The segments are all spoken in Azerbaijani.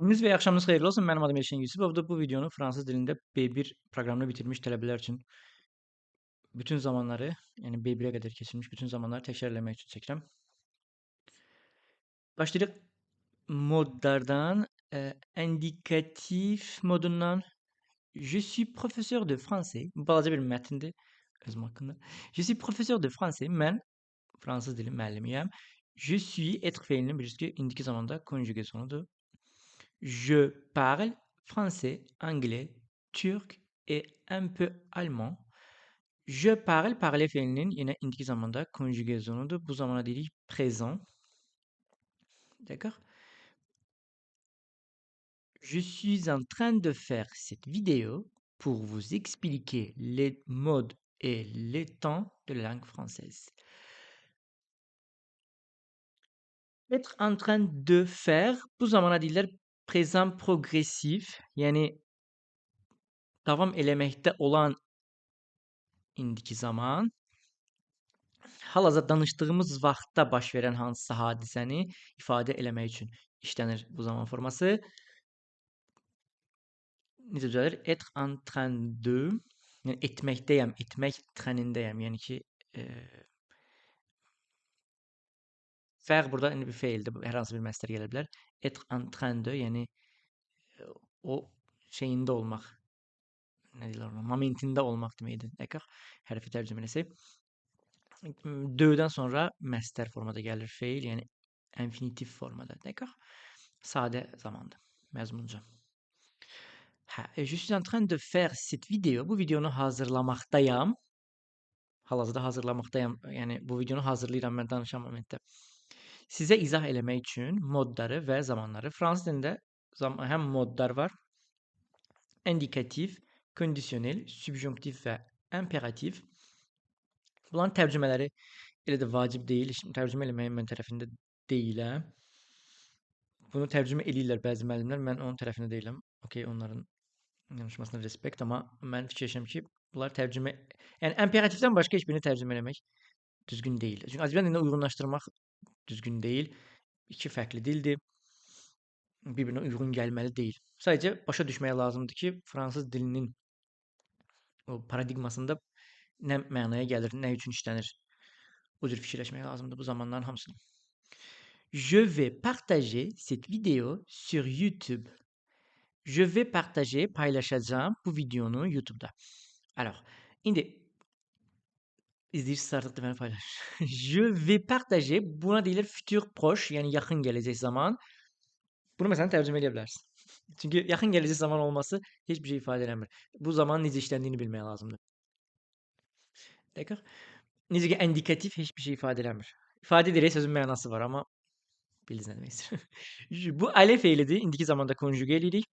Gününüz və axşamınız xeyirli olsun. Mənim adım Elşən Yusubovdur. Bu videonu fransız dilində B1 proqramını bitirmiş tələbələr üçün bütün zamanları, yəni B1-ə qədər keçirilmiş bütün zamanları təkrar eləmək üçün çəkirəm. Başlayırıq modlardan, indikatif modundan. Je suis professeur de français. Bu balaca bir mətndir özüm haqqında. Je suis professeur de français. Mən fransız dili müəllimiyəm. Je suis être feilinin bilirsiniz ki, indiki zamanda konjugasyonуdur. Je parle français, anglais, turc et un peu allemand. Je parle, parler fiilinin yine indiki zamanda konjugazyonudur. Bu zamana deyirik présent. D'accord? Je suis en train de faire cette vidéo pour vous expliquer les modes et les temps de la langue française. Être en train de faire, bu zamana deyirlər présent progressif, yəni davam eləməkdə olan indiki zaman. Hal-hazırda danışdığımız vaxtda baş verən hansısa hadisəni ifadə eləmək üçün işlənir bu zaman forması. Necə düzəlir? Être en train de, yəni etməkdəyəm, etmək trənindəyəm. Yəni ki, faire burada indi bir feildir, hər hansı bir məstər gələ bilər. Être en train de, yəni o şeyində olmaq, nə deyirlər ona, momentində olmaq deməkdir. D'accord? Hərfi tərcümə eləsək. De-dən sonra məstər formada gəlir feil, yəni infinitiv formada. D'accord? Sadə zamandır, məzmunca. Hə, je suis en train de faire cette vidéo. Bu videonu hazırlamaqdayam. Hal-hazırda hazırlamaqdayam. Yəni bu videonu hazırlayıram mən danışan momentdə. Sizə izah eləmək üçün modları və zamanları. Fransız dilində həm modlar var. Indikativ, kondisyonel, subjunktiv və imperativ. Bunların tərcümələri elə də vacib deyil. Şimdi tərcümə eləməyin mən tərəfində deyiləm. Bunu tərcümə eləyirlər bəzi müəllimlər. Mən onun tərəfində deyiləm. Okey, onların danışmasına respekt, amma mən fikirləşirəm ki, bunlar tərcümə, yəni imperativdən başqa heç birini tərcümə eləmək düzgün deyil. Çünki Azərbaycan dilinə uyğunlaşdırmaq düzgün deyil. İki fərqli dildir. Bir-birinə uyğun gəlməli deyil. Sadəcə başa düşmək lazımdır ki, fransız dilinin o paradigmasında nə mənaya gəlir, nə üçün işlənir. O cür fikirləşmək lazımdır bu zamanların hamısını. Je vais partager cette vidéo sur YouTube. Je vais partager, paylaşacağım bu videonu YouTube'da. Alors, indi izləyirsiniz artıq deməli paylaş. Je vais partager, buna deyilir futur proche, yəni yaxın gələcək zaman. Bunu məsələn tərcümə eləyə bilərsiniz. Çünki yaxın gələcək zaman olması heç bir şey ifadə eləmir. Bu zaman necə işləndiyini bilmək lazımdır. D'accord? Necə ki, indikativ heç bir şey ifadə eləmir. İfadə edir, sözün mənası var, amma bildiniz nə demək istəyirəm. Bu aller feilidir. İndiki zamanda konjuge eləyirik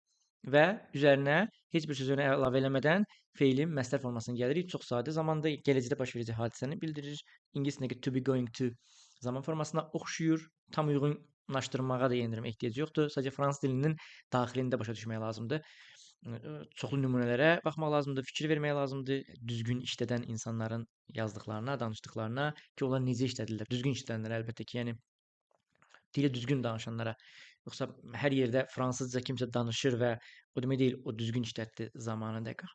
və üzərinə heç bir sözünü əlavə eləmədən feilin məstər formasını gəlirik. Çox sadə zamanda gələcəkdə baş verəcək hadisəni bildirir. İngilis dilindəki to be going to zaman formasına oxşuyur. Tam uyğunlaşdırmağa da yenə deyirəm, ehtiyac yoxdur. Sadəcə fransız dilinin daxilində başa düşmək lazımdır. Çoxlu nümunələrə baxmaq lazımdır, fikir vermək lazımdır. Düzgün işlədən insanların yazdıqlarına, danışdıqlarına ki, onlar necə işlədirlər. Düzgün işlədənlər əlbəttə ki, yəni dili düzgün danışanlara. Yoxsa hər yerdə fransızca kimsə danışır və o demək deyil, o düzgün işlətdi zamanı dəqiq.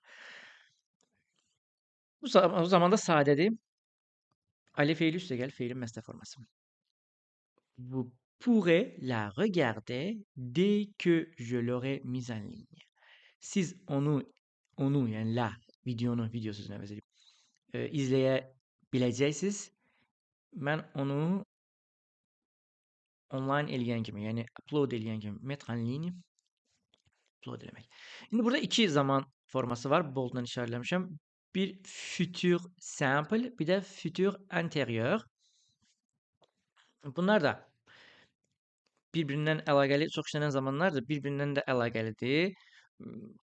Bu zamanda sadədir. Aller feili üstə gəl, feilin məstər forması. Vous pourrez la regarder dès que je l'aurai mise en ligne. Siz onu, yəni la videonu, video sözünü əvəz edib, izləyə biləcəksiniz. Mən onu online eləyən kimi, yəni upload eləyən kimi, mettre en ligne, upload eləmək. İndi burada iki zaman forması var. Boldla işarələmişəm. Bir futur simple, bir də futur antérieur. Bunlar da bir-birindən əlaqəli, çox işlənən zamanlardır, bir-birindən də əlaqəlidir.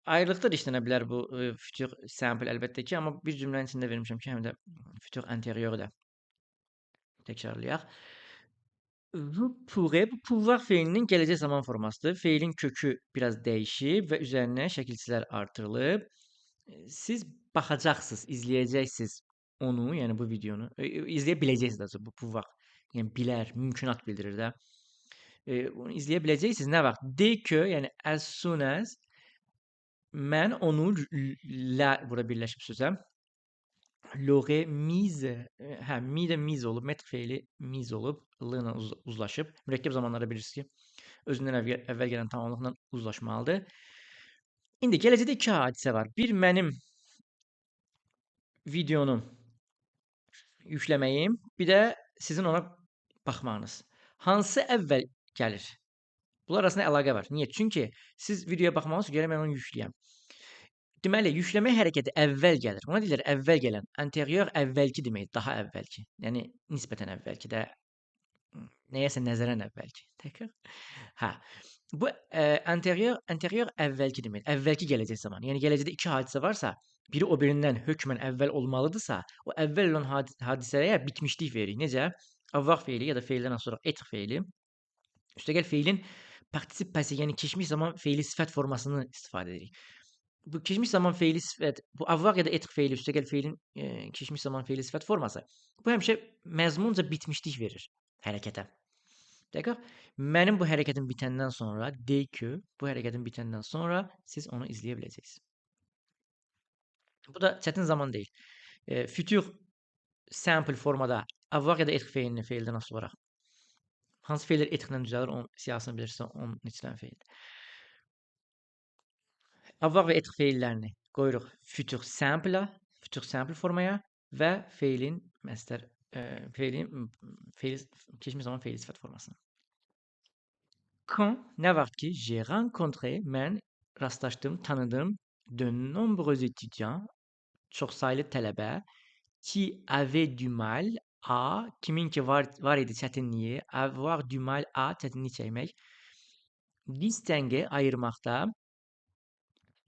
Ayrılıqda da işlənə bilər bu futur simple əlbəttə ki, amma bir cümlənin içində vermişəm ki, həm də futur antérieur da təkrarlayaq. Vous pourrez, bu pouvoir feilinin gələcək zaman formasıdır. Feilin kökü biraz dəyişib və üzərinə şəkilçilər artırılıb. Siz baxacaqsınız, izləyəcəksiniz onu, yəni bu videonu. İzləyə biləcəksiniz daha çox bu pouvoir. Yəni bilər, mümkünat bildirir də. Onu izləyə biləcəksiniz nə vaxt? Dès que, yəni as soon as mən onu lə bura birləşib sözə l'aurais mise, hə, mi də mise olub, mettre feili mise olub, l ilə uzlaşıb. Mürəkkəb zamanlarda bilirsiniz ki, özündən əvvəl gələn tamamlıqla uzlaşmalıdır. İndi gələcəkdə iki hadisə var. Bir, mənim videonu yükləməyim, bir də sizin ona baxmağınız. Hansı əvvəl gəlir? Bunlar arasında əlaqə var. Niyə? Çünki siz videoya baxmalısınız, gərək mən onu yükləyəm. Deməli, yükləmə hərəkəti əvvəl gəlir. Ona deyirlər əvvəl gələn. Anterior əvvəlki deməkdir, daha əvvəlki. Yəni nisbətən əvvəlki də, nəyəsə nəzərən əvvəlki. Təkrar. Hə. Bu anterior əvvəlki deməkdir. Əvvəlki gələcək zaman. Yəni gələcəkdə iki hadisə varsa, biri o birindən hökmən əvvəl olmalıdırsa, o əvvəl olan hadisəyə bitmişlik veririk. Necə? Avoir feili ya da feildən sonra être feili. Üstəgəl feilin particip passé, yəni keçmiş zaman feili sifət formasını istifadə edirik. Bu keçmiş zaman feili sifət, bu avoir ya da être feili, üstəgəl feilin keçmiş zaman feili sifət forması. Bu həmişə məzmunca bitmişlik verir hərəkətə. Dəqiq? Mənim bu hərəkətim bitəndən sonra, dès que, bu hərəkətim bitəndən sonra siz onu izləyə biləcəksiniz. Bu da çətin zaman deyil. Futur simple formada avoir ya da être feilini feildən asılı olaraq. Hansı feillər être-lə düzəlir, onun siyahısını bilirsə, onun neçələn feildir. Avoir və être feillərini qoyuruq futur simple-a, futur simple formaya və feilin məstər, feilin, feil, keçmiş zaman feili sifət formasına. Quand, nə vaxt ki, j'ai rencontré, mən rastlaşdım, tanıdım de nombreux étudiants, çoxsaylı tələbə, qui avaient du mal a, kimin ki var idi çətinliyi, avoir du mal a, çətinlik çəkmək, distinguer, ayırmaqda,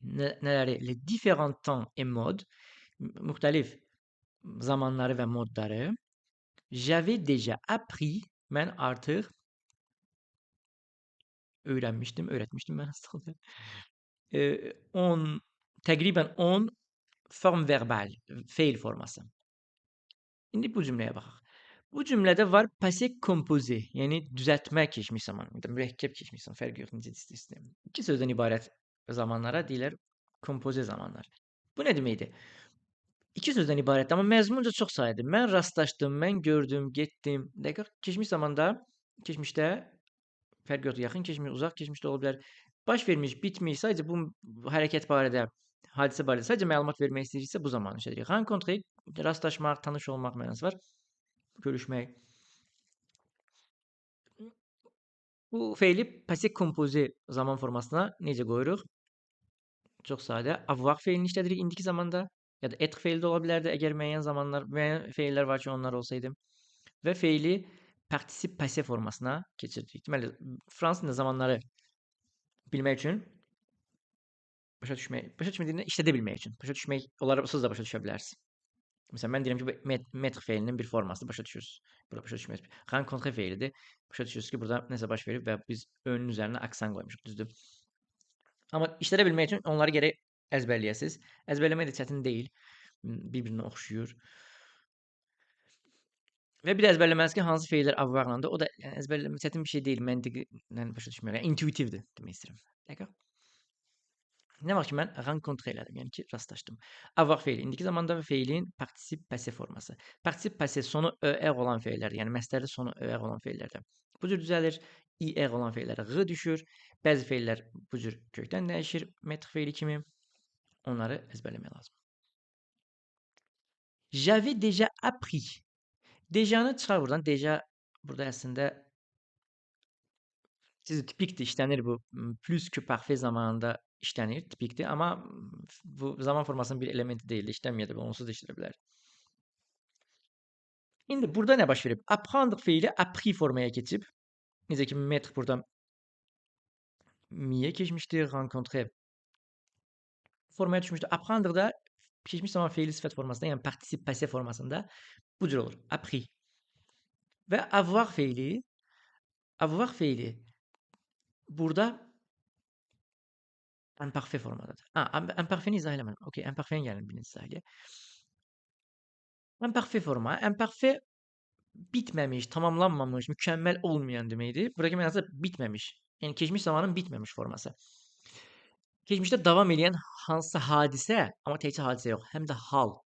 nələri, les différents temps et modes, müxtəlif zamanları və modları, j'avais déjà appris, mən artıq öyrənmişdim, öyrətmişdim mən aslında. 10, təqribən 10 form verbal, feil forması. İndi bu cümləyə baxaq. Bu cümlədə var passé composé, yəni düzəltmə keçmiş zaman, ya da mürəkkəb keçmiş zaman, fərqi yox, necə istəyirsiniz. İki sözdən ibarət zamanlara deyirlər kompoze zamanlar. Bu nə deməkdir? İki sözdən ibarətdir, amma məzmunca çox sayıdır. Mən rastlaşdım, mən gördüm, getdim. Dəqiq, keçmiş zamanda, keçmişdə fərqi yoxdur, yaxın keçmiş, uzaq keçmiş də ola bilər. Baş vermiş, bitmiş, sadəcə bu hərəkət barədə, hadisə barədə sadəcə məlumat vermək istəyiriksə bu zamanı işlədirik. Rencontrer, rastlaşmaq, tanış olmaq mənası var. Görüşmək. Bu feili passé composé zaman formasına necə qoyuruq? Çox sadə. Avoir feilini işlədirik indiki zamanda. Ya da être feili də ola bilərdi əgər müəyyən zamanlar, müəyyən feillər var ki, onlar olsaydı. Və feili particip passé formasına keçirdik. Deməli, fransız dilində zamanları bilmək üçün, başa düşmək, başa düşmək deyəndə işlədə bilmək üçün. Başa düşmək, onları onsuz da başa düşə bilərsiniz. Məsələn, mən deyirəm ki, bu metr feilinin bir formasıdır, başa düşürsünüz. Burada başa düşmək. Rencontrer feilidir. Başa düşürsünüz ki, burada nəsə baş verib və biz önün üzərinə aksan qoymuşuq, düzdür? Amma işlədə bilmək üçün onları gərək əzbərləyəsiniz. Əzbərləmək də çətin deyil. Bir-birinə oxşuyur. Və bir də əzbərləməlisiniz ki, hansı feillər avoir-landır. O da əzbərləmək çətin bir şey deyil. Məntiqi başa düşmürəm. Yəni, intuitivdir demək istəyirəm. Dəqiq? Nə var ki, mən rencontre elədim, yəni ki, rastlaşdım. Avoir feili indiki zamanda və feilin particip passé forması. Particip passé sonu er olan feillərdir, yəni məstərli sonu er olan feillərdə. Bu cür düzəlir. IR olan feillərə G düşür. Bəzi feillər bu cür kökdən dəyişir, metr feili kimi. Onları əzbərləmək lazım. J'avais déjà appris. Dejanı çıxar buradan. Deja burada əslində siz tipikdir, işlənir bu. Plus que parfait zamanında işlənir, tipikdir. Amma bu zaman formasının bir elementi deyildi, işlənməyə də, onsuz da işləyə bilər. İndi burada nə baş verib? Apprendre feili appris formaya keçib. Necə ki, metr burada miyə keçmişdir, rencontrer formaya düşmüşdür. Apprendre da keçmiş zaman feili sifət formasında, yəni particip passé formasında bu cür olur. Appris. Və avoir feili burada imparfait formadadır. Ha, imparfaitni izah eləmədim. Okey, imparfaitni gəlin birinci izah eləyək. Imparfait forma, imparfait Bitməmiş, tamamlanmamış, mükəmməl olmayan deməkdir. Buradakı mənası bitməmiş. Yəni keçmiş zamanın bitməmiş forması. Keçmişdə davam edən hansısa hadisə, amma təkcə hadisə yox, həm də hal.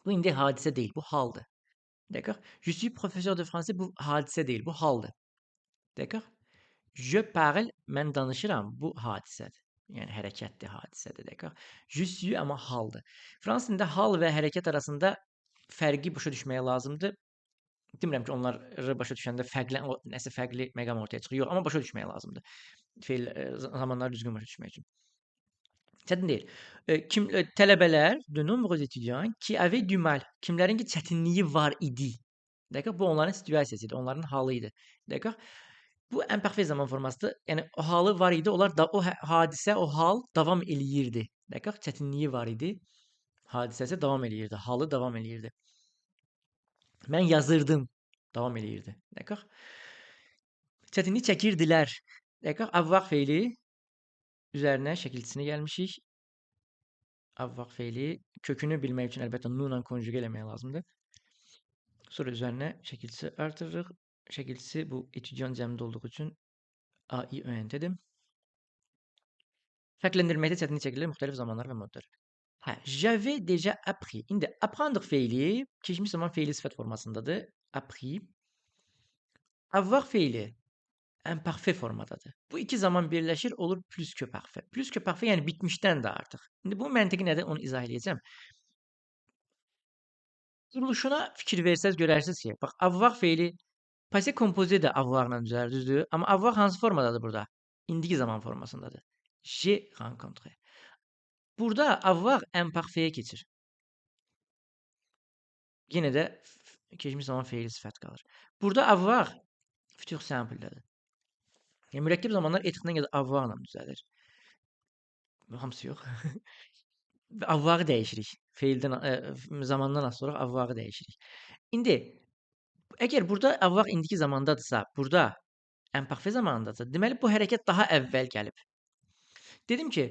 Bu indi hadisə deyil, bu haldır. D'accord? Je suis professeur de français, bu hadisə deyil, bu haldır. D'accord? Je parle, mən danışıram, bu hadisədir. Yəni hərəkətdir, hadisədir, d'accord? Je suis amma haldır. Fransız dilində hal və hərəkət arasında fərqi başa düşməyə lazımdır. Demirəm ki, onları başa düşəndə fərqli, o, nəsə fərqli məqam ortaya çıxır. Yox, amma başa düşməyə lazımdır. Feil, zamanları düzgün başa düşmək üçün. Çətin deyil. Tələbələr, de nombreux étudiants qui avaient du mal, kimlərin ki çətinliyi var idi. D'accord? Bu onların situasiyası idi, onların halı idi. D'accord? Bu imparfait zaman formasıdır. Yəni o halı var idi, onlar da o hadisə, o hal davam eləyirdi. D'accord? Çətinliyi var idi. Hadisəsi davam eləyirdi, halı davam eləyirdi. Mən yazırdım, davam eləyirdi. D'accord? Çətinlik çəkirdilər. D'accord? Avoir feili üzərinə şəkilçisini gəlmişik. Avoir feili kökünü bilmək üçün əlbəttə nu-la konjüqə eləmək lazımdır. Sonra üzərinə şəkilçisi artırırıq. Şəkilçisi bu étudiant cəmdə olduğu üçün A, I, Ö, N dedim. Fərqləndirməkdə çətinlik çəkilir müxtəlif zamanlar və modlar. Hə, j'avais déjà appris. İndi apprendre feili keçmiş zaman feili sifət formasındadır. Appris. Avoir feili imparfait formadadır. Bu iki zaman birləşir, olur plus que parfait. Plus que parfait yəni bitmişdən də artıq. İndi bu məntiqi nədir, onu izah eləyəcəm. Quruluşuna fikir versəz görərsiniz ki, bax, avoir feili passé composé də avoir-la düzəlir, düzdür? Amma avoir hansı formadadır burada? İndiki zaman formasındadır. J'ai rencontré. Burada avoir imparfait-yə keçir. Yenə də keçmiş zaman feili sifət qalır. Burada avoir futur simple-dədir. Yəni mürəkkəb zamanlar être-lə ya da avoir-la düzəlir. Hamısı yox. Və avoir-ı dəyişirik. Feildən, zamandan asılı olaraq avoir-ı dəyişirik. İndi əgər burada avoir indiki zamandadırsa, burada imparfait zamanındadırsa, deməli bu hərəkət daha əvvəl gəlib. Dedim ki,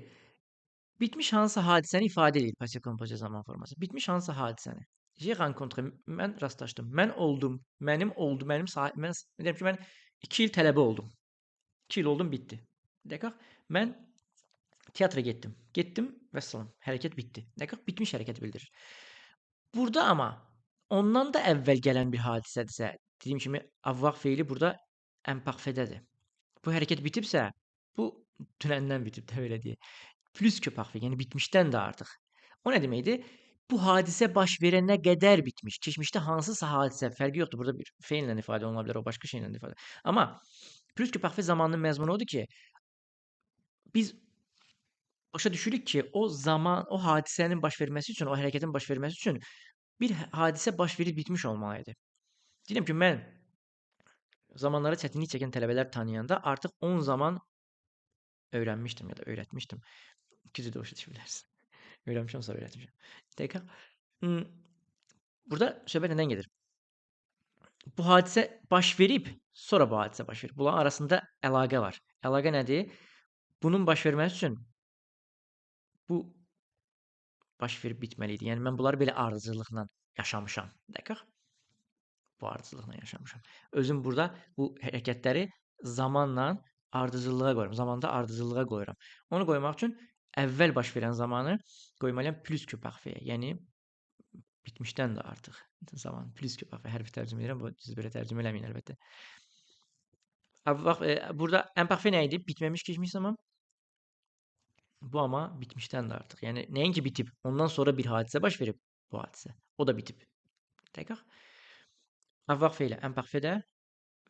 bitmiş hansısa hadisəni ifadə edir passé composé zaman forması. Bitmiş hansısa hadisəni. J'ai rencontré, mən rastlaşdım, mən oldum, mənim oldu, mənim sahib, mən deyirəm ki, mən 2 il tələbə oldum. 2 il oldum, bitdi. D'accord? Mən teatra getdim. Getdim, vəssalam, hərəkət bitdi. D'accord? Bitmiş hərəkət bildirir. Burada amma ondan da əvvəl gələn bir hadisədirsə, dediyim kimi avoir feili burada imparfaitdədir. Bu hərəkət bitibsə, bu dünəndən bitib də belə deyək. Plus que parfait, yəni bitmişdən də artıq. O nə deməkdir? Bu hadisə baş verənə qədər bitmiş. Keçmişdə hansısa hadisə, fərqi yoxdur. Burada bir feillə ifadə oluna bilər, o başqa şeylə ifadə. Amma plus que parfait zamanının məzmunu odur ki, biz başa düşürük ki, o zaman, o hadisənin baş verməsi üçün, o hərəkətin baş verməsi üçün bir hadisə baş verib bitmiş olmalı idi. Deyirəm ki, mən zamanlara çətinlik çəkən tələbələr tanıyanda artıq 10 zaman öyrənmişdim ya da öyrətmişdim. İki cür də başa düşə bilərsiniz. Öyrənmişəm, sonra öyrətmişəm. Dəqiq. Burada söhbət nədən gedir? Bu hadisə baş verib, sonra bu hadisə baş verib. Bunların arasında əlaqə var. Əlaqə nədir? Bunun baş verməsi üçün bu baş verib bitməli idi. Yəni mən bunları belə ardıcıllıqla yaşamışam. Dəqiq. Bu ardıcıllıqla yaşamışam. Özüm burada bu hərəkətləri zamanla ardıcıllığa qoyuram. Zamanda ardıcıllığa qoyuram. Onu qoymaq üçün əvvəl baş verən zamanı qoymalıyam plus que parfait. Yəni bitmişdən də artıq zaman plus que parfait hərfi tərcümə edirəm. Bu siz belə tərcümə eləməyin əlbəttə. Bax, burada imparfait nə idi? Bitməmiş keçmiş zaman. Bu amma bitmişdən də artıq. Yəni nəinki bitib, ondan sonra bir hadisə baş verib bu hadisə. O da bitib. Dəqiq. Avoir feili imparfait-də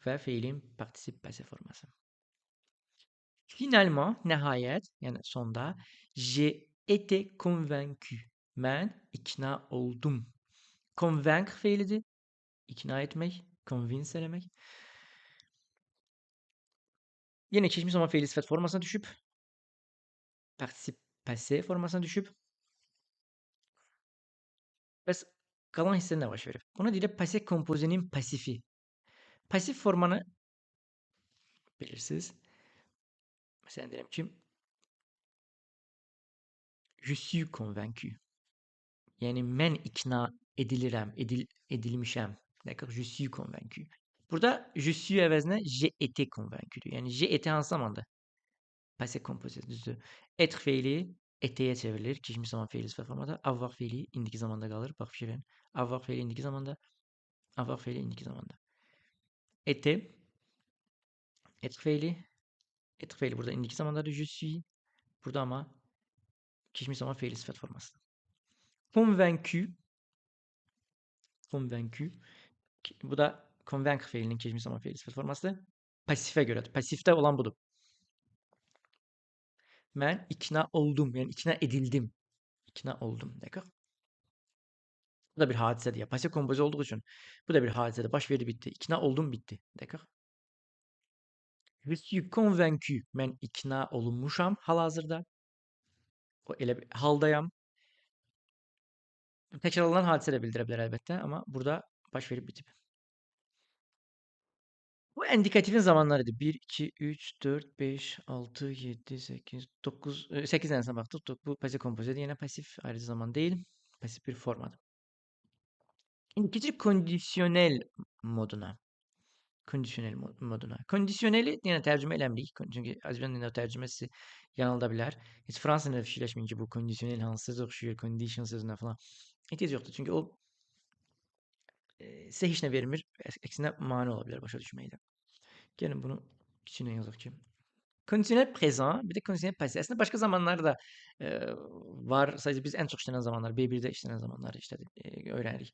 və feilin participe passé forması. Finalement, nəhayət, yəni sonda j'ai été convaincu. Mən ikna oldum. Convaincre feilidir. İkna etmək, convince eləmək. Yenə keçmiş zaman feili sifət formasına düşüb. Participe passé formasına düşüb. Bəs qalan hissə nə baş verib? Buna deyilir passé composénin pasifi. Pasif formanı bilirsiniz. Məsələn, deyirəm ki, je suis convaincu. Yəni, mən ikna edilirəm, edilmişəm. D'accord? Je suis convaincu. Burada je suis əvəzinə j'ai été convaincu. Yəni j'ai été hansı zamandır? Passé composé, düzdür. Être feili été'yə çevrilir. Keçmiş zaman feili sifət formada. Avoir feili indiki zamanda qalır. Bax fikir verin. Avoir feili indiki zamanda. Avoir feili indiki zamanda. Été, être feili. Être feili burada indiki zamandadır. Je suis. Burada amma keçmiş zaman feili sifət formasıdır. Convaincu. Convaincu. Bu da convaincre feilinin keçmiş zaman feili sifət formasıdır. Pasifə görədir. Pasifdə olan budur. Mən ikna oldum. Yəni ikna edildim. İkna oldum. D'accord? Bu da bir hadisədir. Ya, passé composé olduğu üçün bu da bir hadisədir. Baş verdi, bitdi. İkna oldum, bitdi. D'accord? Je suis convaincu. Mən ikna olunmuşam hal-hazırda. O elə bir haldayam. Təkrarlanan hadisə də bildirə bilər əlbəttə, amma burada baş verib bitib. Bu indikativin zamanlarıdır. 1, 2, 3, 4, 5, 6, 7, 8, 9, 8 dənəsinə baxdıq. Bu passé composé yenə pasif, ayrıca zaman deyil, pasif bir formadır. İndi keçirik kondisyonel moduna. Kondisyonel moduna. Kondisyoneli yenə tərcümə eləmirik. Çünki Azərbaycan dilində tərcüməsi yanılda bilər. Heç fransız dilində fikirləşməyin ki, bu kondisyonel hansı sözə oxşayır, condition sözünə falan. Ehtiyac yoxdur. Çünki o sizə heç nə vermir. Əksinə mane ola bilər başa düşməkdə. Gəlin bunu kiçiklə yazaq ki. Kondisyonel présent, bir də kondisyonel passé. Əslində başqa zamanlar da var. Sadəcə biz ən çox işlənən zamanlar, B1-də işlənən zamanları öyrənirik.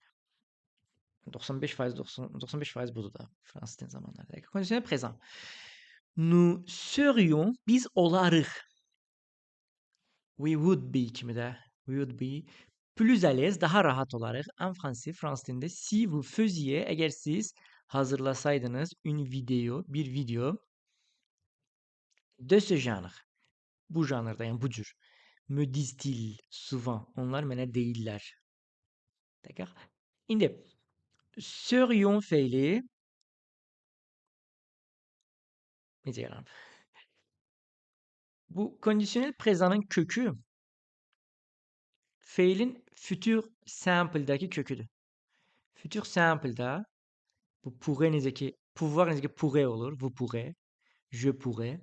95%, 95% budur da fransız dilinin zamanları. Kondisyonel présent. Nous serions, biz olarıq. We would be kimi də. We would be plus à l'aise, daha rahat olarıq. En français, fransız dilində si vous faisiez, əgər siz hazırlasaydınız une vidéo, bir video de ce genre. Bu janrda, yəni bu cür. Me disent-ils souvent. Onlar mənə deyirlər. D'accord? İndi serions feili necə yaranıb? Bu kondisyonel présent'ın kökü feilin futur simple'dakı köküdür. Futur simple'da bu pourrait necə ki, pouvoir necə ki pourrait olur, vous pourrez, je pourrais.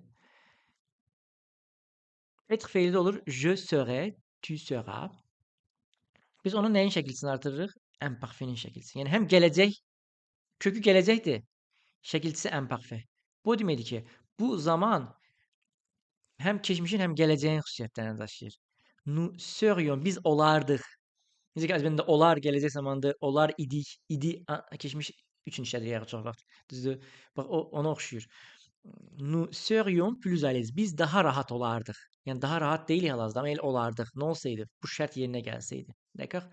Être feili də olur, je serai, tu seras. Biz onun nəyin şəkilçisini artırırıq? Imparfait'in şəkilçisi. Yəni həm gələcək, kökü gələcəkdir, şəkilçisi imparfait. Bu o deməkdir ki, bu zaman həm keçmişin, həm gələcəyin xüsusiyyətlərini daşıyır. Nous serions, biz olardıq. Necə ki, əzbəndə olar gələcək zamandır, olar idik, idi, keçmiş üçün işlədir yəni çox vaxt. Düzdür? Bax, o ona oxşuyur. Nous serions plus à l'aise. Biz daha rahat olardıq. Yəni daha rahat deyilik hal-hazırda, amma elə olardıq. Nə olsaydı, bu şərt yerinə gəlsəydi. D'accord?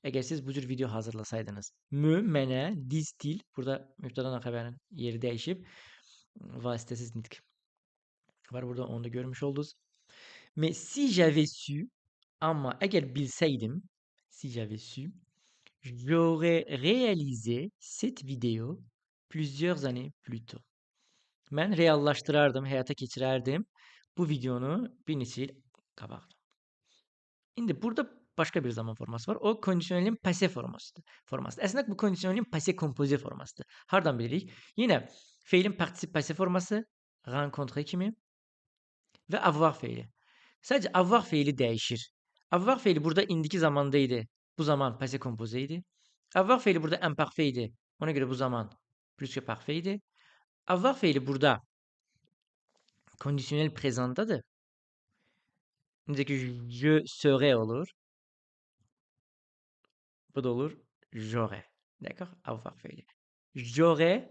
Əgər siz bu cür video hazırlasaydınız. Mö, mənə, disent-ils, burada mübtədadan xəbərin yeri dəyişib. Vasitəsiz nitq var burada, onu da görmüş oldunuz. Mais si j'avais su, amma əgər bilsəydim, si j'avais su, j'aurais réalisé cette vidéo plusieurs années plus tôt. Mən reallaşdırardım, həyata keçirərdim bu videonu bir neçə il qabaqda. İndi burada başqa bir zaman forması var. O kondisyonelin passé formasıdır. Əslində bu kondisyonelin passé composé formasıdır. Hardan bilirik? Yenə feilin participe passé forması rencontrer kimi və avoir feili. Sadəcə avoir feili dəyişir. Avoir feili burada indiki zamanda idi. Bu zaman passé composé idi. Avoir feili burada imparfait idi. Ona görə bu zaman plus que parfait idi. Avoir feili burada kondisyonel présentdadır. Necə ki je serai olur. Bu da olur j'aurais. D'accord? Avoir feili. J'aurais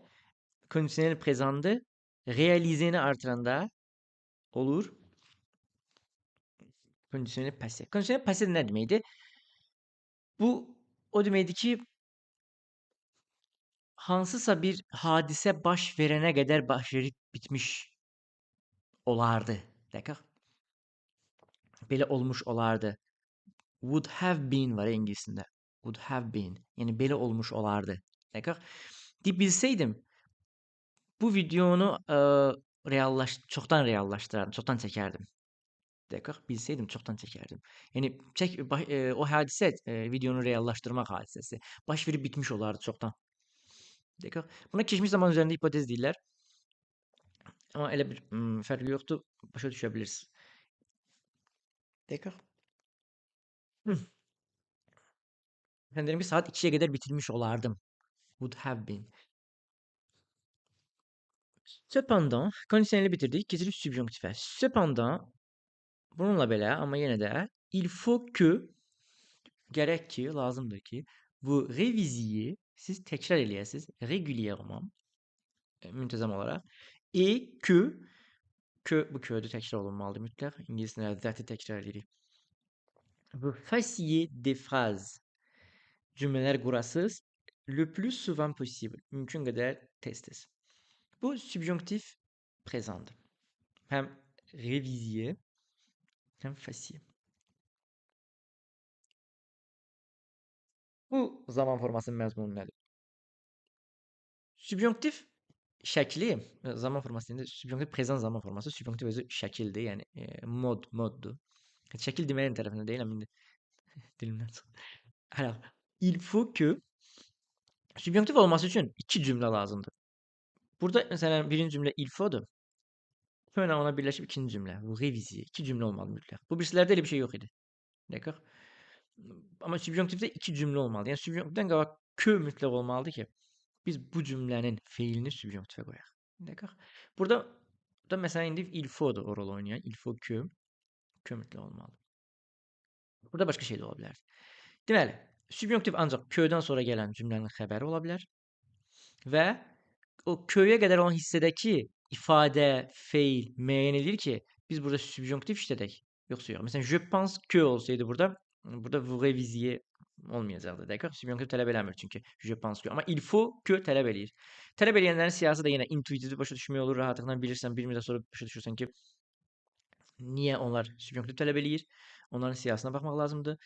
kondisyonel présentdır. Realizeni artıranda olur kondisyonel passé. Kondisyonel passé nə deməkdir? Bu o deməkdir ki, hansısa bir hadisə baş verənə qədər baş verib bitmiş olardı. D'accord? Belə olmuş olardı. Would have been var ingilisində. Would have been. Yəni belə olmuş olardı. D'accord? Deyib bilsəydim bu videonu çoxdan reallaşdırardım, çoxdan çəkərdim. D'accord? Bilsəydim çoxdan çəkərdim. Yəni o hadisə videonu reallaşdırmaq hadisəsi baş verib bitmiş olardı çoxdan. D'accord? Buna keçmiş zaman üzərində hipotez deyirlər. Amma elə bir fərqi yoxdur. Başa düşə bilirsiniz. D'accord? Mən deyirəm ki, saat 2-yə qədər bitirmiş olardım. Would have been. Cependant, kondisyoneli bitirdik. Keçirik subjonktifə. Cependant, bununla belə, amma yenə də il faut que, gərək ki, lazımdır ki, bu révisiez, siz təkrar eləyəsiniz régulièrement, müntəzəm olaraq, et que, que bu que-dur, təkrar olunmalıdır mütləq. İngiliscə that-i təkrar edirik. Vous fassiez des phrases, cümlələr qurasız, le plus souvent possible, mümkün qədər tez-tez. Bu subjonktif présentdir. Həm révisiez, həm fassiez. Bu zaman formasının məzmunu nədir? Subjonktif şəkli, zaman forması deyəndə subjonktif prezent zaman forması, subjonktif özü şəkildir, yəni moddur. Şəkil deməyin tərəfində deyiləm indi. Dilimdən çıxdı. Alors, il faut que subjonktif olması üçün iki cümlə lazımdır. Burada məsələn birinci cümlə il faut-dur. Sonra ona birləşib ikinci cümlə, bu révisiez. İki cümlə olmalı mütləq. Bu birisilərdə elə bir şey yox idi. D'accord? Amma subjonktifdə iki cümlə olmalıdır. Yəni subjonktifdən qabaq que mütləq olmalıdır ki, biz bu cümlənin feilini subjonktifə qoyaq. D'accord? Burada da məsələn indi il faut-dur o rol oynayan. Il faut que, que mütləq olmalıdır. Burada başqa şey də ola bilər. Deməli, subjonktiv ancaq que-dən sonra gələn cümlənin xəbəri ola bilər və o que-yə qədər olan hissədəki ifadə, feil müəyyən edir ki, biz burada subjonktiv işlədək, yoxsa yox. Məsələn, je pense que olsaydı burada, burada vous révisiez olmayacaqdı. D'accord? Subjonktiv tələb eləmir çünki je pense que. Amma il faut que tələb eləyir. Tələb eləyənlərin siyahısı da yenə intuitiv başa düşmək olur. Rahatlıqla bilirsən, bir müddət sonra başa düşürsən ki, niyə onlar subjonktiv tələb eləyir? Onların siyahısına baxmaq lazımdır.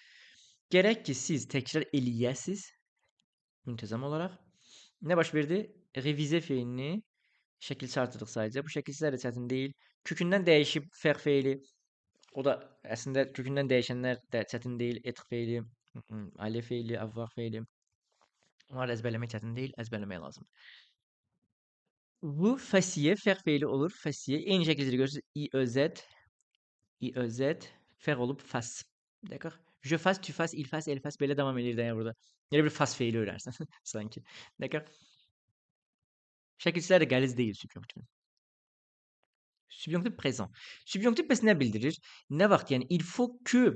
Gərək ki, siz təkrar eləyəsiz müntəzəm olaraq. Nə baş verdi? Revize feilini şəkilçi artırdıq sadəcə. Bu şəkilçilər də çətin deyil. Kökündən dəyişib faire feili. O da əslində kökündən dəyişənlər də çətin deyil. Être feili, aller feili, avoir feili. Onları əzbərləmək çətin deyil, əzbərləmək lazımdır. Bu fassiez, faire feili olur. Fassiez. Eyni şəkildə görürsünüz. I, E, Z. I, E, Z. Faire olub fas. D'accord? Je fasse, tu fasses, il fasse, elle fasse. Belə davam edir də yəni burada. Elə bir fas feili öyrənirsən sanki. D'accord? Şəkilçilər də qəliz deyil subjonktivin. Subjonktiv présent. Subjonktiv bəs nə bildirir? Nə vaxt? Yəni il faut que,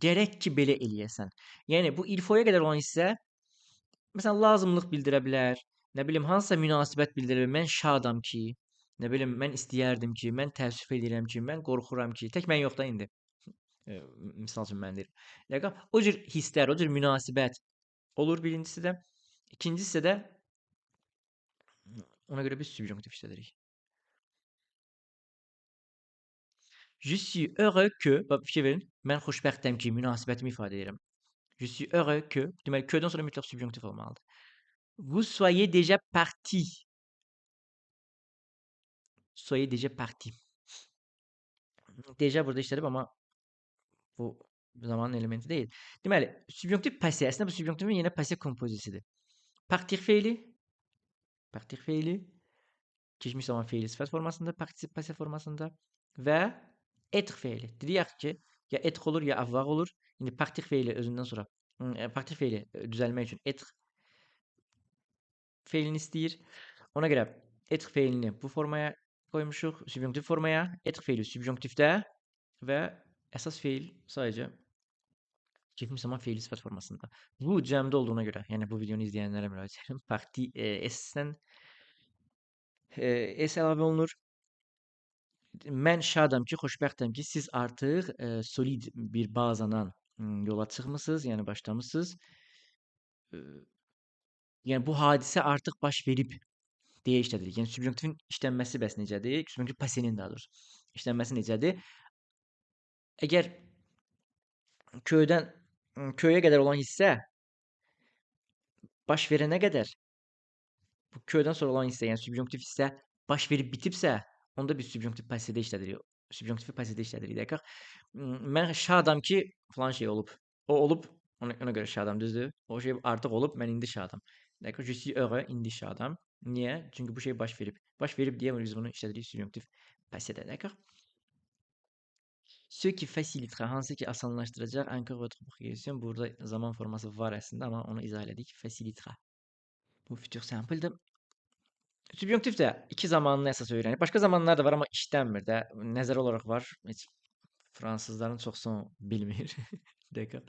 gərək ki belə eləyəsən. Yəni bu il faut-ya qədər olan hissə məsələn lazımlıq bildirə bilər, nə bilim hansısa münasibət bildirə bilər. Mən şadam ki, nə bilim mən istəyərdim ki, mən təəssüf edirəm ki, mən qorxuram ki, tək mən yox da indi. Misal üçün mən deyirəm. Dəqiq? O cür hisslər, o cür münasibət olur birincisi də. İkincisi də ona görə biz subjonktiv işlədirik. Je suis heureux que, bax fikir verin, mən xoşbəxtəm ki, münasibətimi ifadə edirəm. Je suis heureux que, deməli que-dən sonra mütləq subjonktiv olmalıdır. Vous soyez déjà parti. Soyez déjà parti. Déjà burada işlədib, amma bu zamanın elementi deyil. Deməli, subjonktiv passé, əslində bu subjonktivin yenə passé kompozisidir. Partir feili, partir feili, keçmiş zaman feili sifət formasında, participe passé formasında və être feili. Dedik ki, ya être olur, ya avoir olur. İndi partir feili özündən sonra, partir feili düzəlmək üçün être feilini istəyir. Ona görə être feilini bu formaya qoymuşuq, subjonktiv formaya. Être feili subjonktivdə və əsas feil sadəcə keçmiş zaman feili sifət formasında. Bu cəmdə olduğuna görə, yəni bu videonu izləyənlərə müraciət edirəm. Parti S-dən S əlavə olunur. Mən şadam ki, xoşbəxtəm ki, siz artıq solid bir bazadan yola çıxmısınız, yəni başlamısınız. Yəni bu hadisə artıq baş verib deyə işlədirik. Yəni subjonktivin işlənməsi bəs necədir? Subjonktiv passenin daha doğrusu işlənməsi necədir? Əgər köyə qədər olan hissə baş verənə qədər, bu köydən sonra olan hissə, yəni subjonktiv hissə baş verib bitibsə, onda biz subjonktiv passedə işlədirik. Subjonktivi passedə işlədirik, dəqiq. Mən şadam ki, filan şey olub. O olub, ona görə şadam, düzdür? O şey artıq olub, mən indi şadam. D'accord? Je suis heureux, indi şadam. Niyə? Çünki bu şey baş verib. Baş verib deyə biz bunu işlədirik subjunctif passé-də. D'accord? Ce qui facilitera, hansı ki asanlaşdıracaq encore votre progression. Burada zaman forması var əslində, amma onu izah elədik. Facilitera. Bu futur simple-dir. Subjunctif də iki zamanını əsas öyrənib. Başqa zamanlar da var, amma işlənmir də. Nəzər olaraq var. Heç fransızların çoxsunu bilmir. D'accord.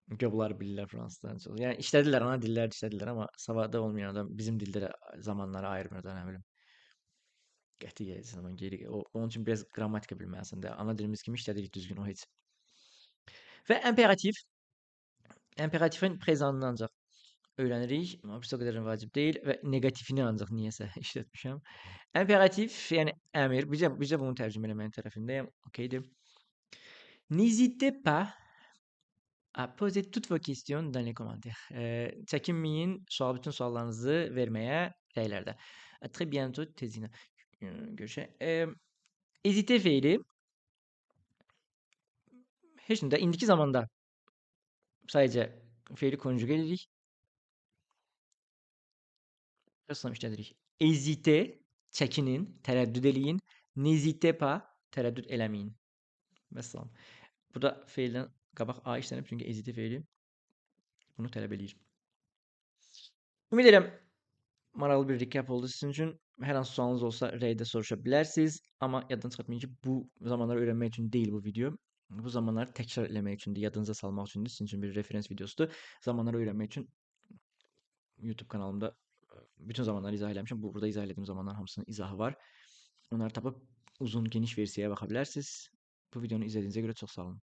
Göblər bilirlər fransızların çoxu. Yəni işlədirlər, ana dillər işlədirlər, amma savadı olmayan adam bizim dildə də zamanları ayırmır da, nə bilim. Qəti zaman geri. Onun üçün biraz qrammatika bilməlisən də. Ana dilimiz kimi işlədirik düzgün o heç. Və imperativ. Imperatifin prezanını ancaq öyrənirik. Amma bir o qədər vacib deyil və negatifini ancaq niyəsə işlətmişəm. Imperativ, yəni əmir. Bizə bunu tərcümə eləməyin tərəfindəyəm. Okeydir. N'hésitez pas à poser toutes vos questions dans les commentaires. Çəkinməyin, bütün suallarınızı verməyə rəylərdə. À très bientôt, tezine. Görüşək. Hésiter feili heç nə də indiki zamanda sadəcə feili konjuge edirik. Əsas işlədirik. Hésiter, çəkinin, tərəddüd eləyin. N'hésitez pas, tərəddüd eləməyin. Vəssalam. Burada feildən qabaq A işlənib, çünki hésiter feili bunu tələb eləyir. Ümid edirəm, maraqlı bir recap oldu sizin üçün. Hər hansı sualınız olsa rəydə soruşa bilərsiniz. Amma yaddan çıxartmayın ki, bu zamanları öyrənmək üçün deyil bu video. Bu zamanları təkrar eləmək üçündür, yadınıza salmaq üçündür. Sizin üçün bir referans videosudur. Zamanları öyrənmək üçün YouTube kanalımda bütün zamanları izah eləmişəm. Burada izah elədiyim zamanların hamısının izahı var. Onları tapıb uzun, geniş versiyaya baxa bilərsiniz. Bu videonu izlədiyinizə görə çox sağ olun.